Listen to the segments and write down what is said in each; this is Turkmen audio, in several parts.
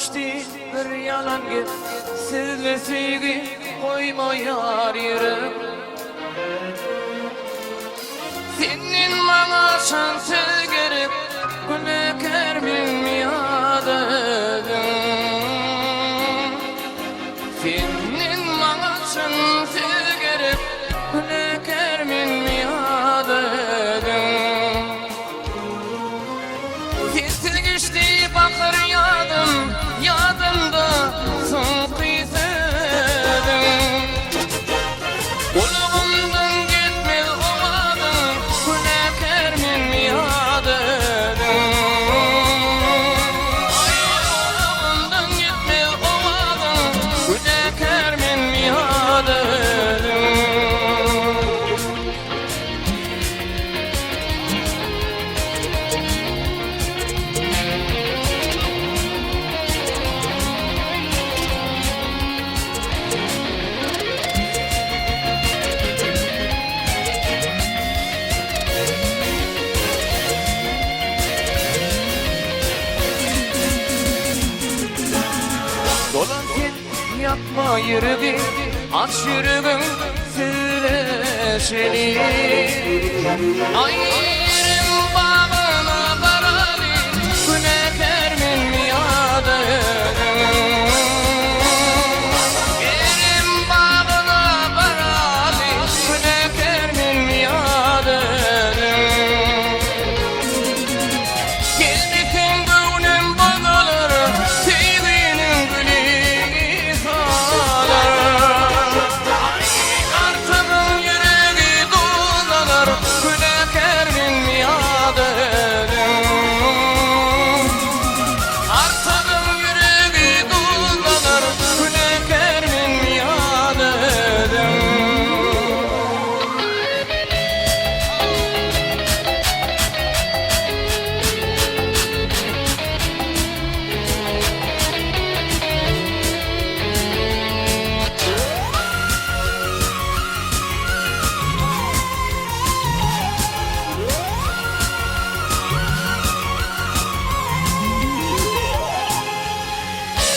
düşdi bir ýalan gep Sizle söýgi goýmaýar ýürek Senden maňa çyn söz gerek Günäkär menmi ýa-da özüň Senden maňa çyn söz gerek Günäkär menmi ýa-da özüň Sensiz geçdi bahyr ýazym, Ýadymda soňky sözüň. Gulagymdan gitmez owazyň, Günäkär menmi ýa-da özüň? Aý, gulagymdan gitmez owazyň, Günäkär menmi ýa-da özüň? Dolan sen Ýakma ýüregi, aç ýüregiň söyleşeli. Aý Erem bagyna baraly, günäkär menmi ýa-da özüň? Erem bagyna baraly, günäkär menmi ýa-da özüň? Gelmeseň göwnüm bozular, Söýginiň güli solar. Aý, artygyň ýüregi duzalar, Günäkär menmi ýa-da özüň? Artygyň ýüregi duzalar, Günäkär menmi ýa-da özüň?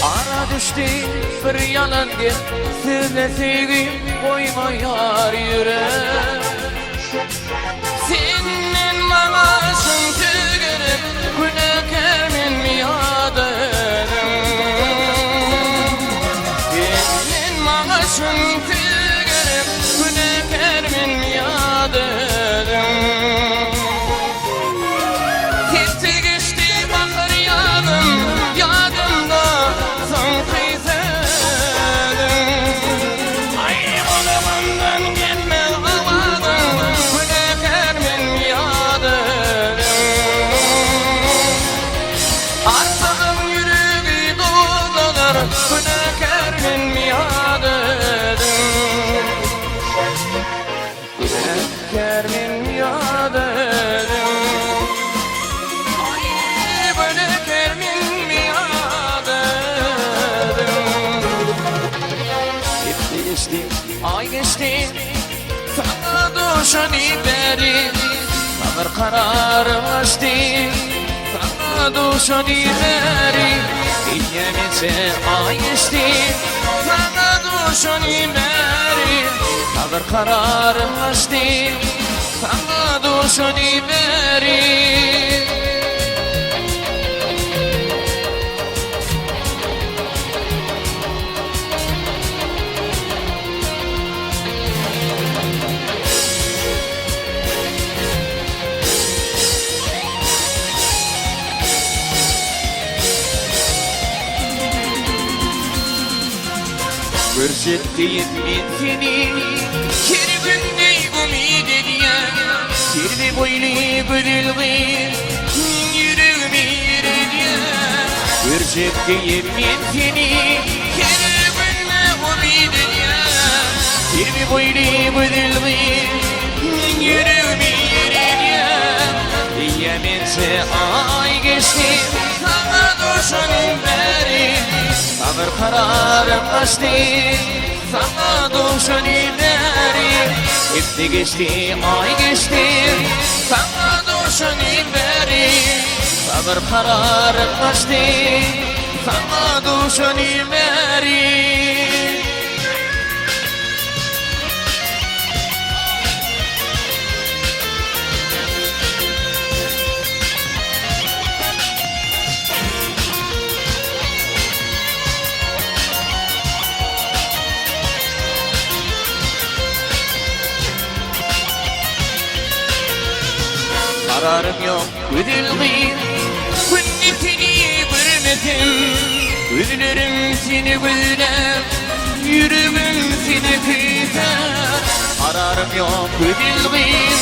Ara düşdi bir ýalan gep, Sizle söýgi goýmaýar ýürek. Senden maňa çyn söz gerek, Günäkär menmi ýa-da özüň? Senden maňa çyn söz gerek, Günäkär menmi ýa-da özüň? Sensiz geçdi bahar ýazym, Ýadymda soňky sözüň. Aý, gulagymdan gelmez owazyň, Günäkär men ýa-da özüň. Artygym ýüregi duzlanar, Günäkär men ýa-da özüň. Günäkär men ýa-da özüň. Aý, günäkär men ýa-da özüň. Hepde geçdi, aý geçdi, Saňa duşany bäri. Sabyr kararym gaçdy, Saňa duşany bäri. Eýýäm ençe aý geçdi, Saňa duşany bäri. Sabyr kararym gaçdy, Saňa duşany bäri. Görjek diýip men seni Her günde umyt edýän Serwi boýly gözel gyz Meň ýüregimi eredýän Görjek diýip men seni Her günde umyt edýän Serwi boýly gözel gyz Meň ýüregimi eredýän Eýýäm ençe aý geçdi Saňa duşanym bäri Sabyr kararym gaçdy Saňa duşanym bäri Hepde geçdi, aý geçdi Saňa duşanym bäri Sabyr kararym gaçdy. Saňa duşany bäri. Kararym ýok gözel gyz, Günde seni görmesem, Gözlerim seni gözläp, Ýüregim seni küýsär. Kararym ýok gözel gyz,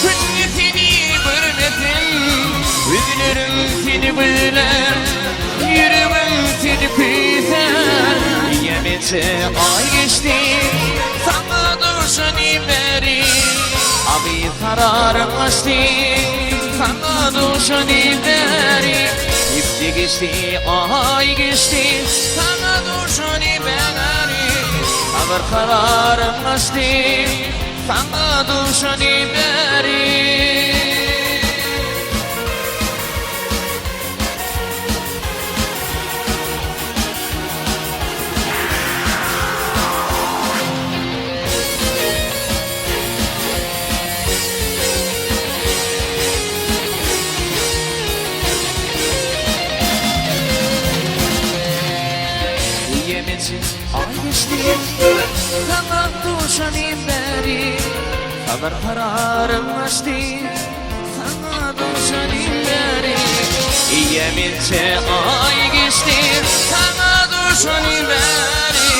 Günde seni görmesem, Gözlerim seni gözläp, Ýüregim seni küýsär. Ýemeçe aý geçdi, Saňa duşany bäri, Agy kararym açdy, Saňa duşany bäri. Hepde geçdi, aý geçdi, Saňa duşany bäri, Agyr kararym açdy, Saňa duşany bäri. Diýemejik aý geçdi, Saňa duşanym bäri, Sabyr kararym gaçdy. Saňa duşanym bäri Eýýäminçe aý geçdi Saňa duşanym bäri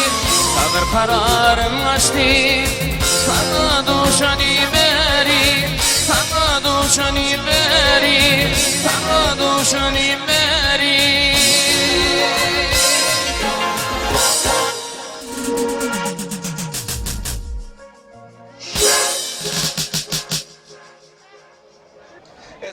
Sabyr kararym gaçdy Saňa duşanym bäri Saňa duşanym bäri.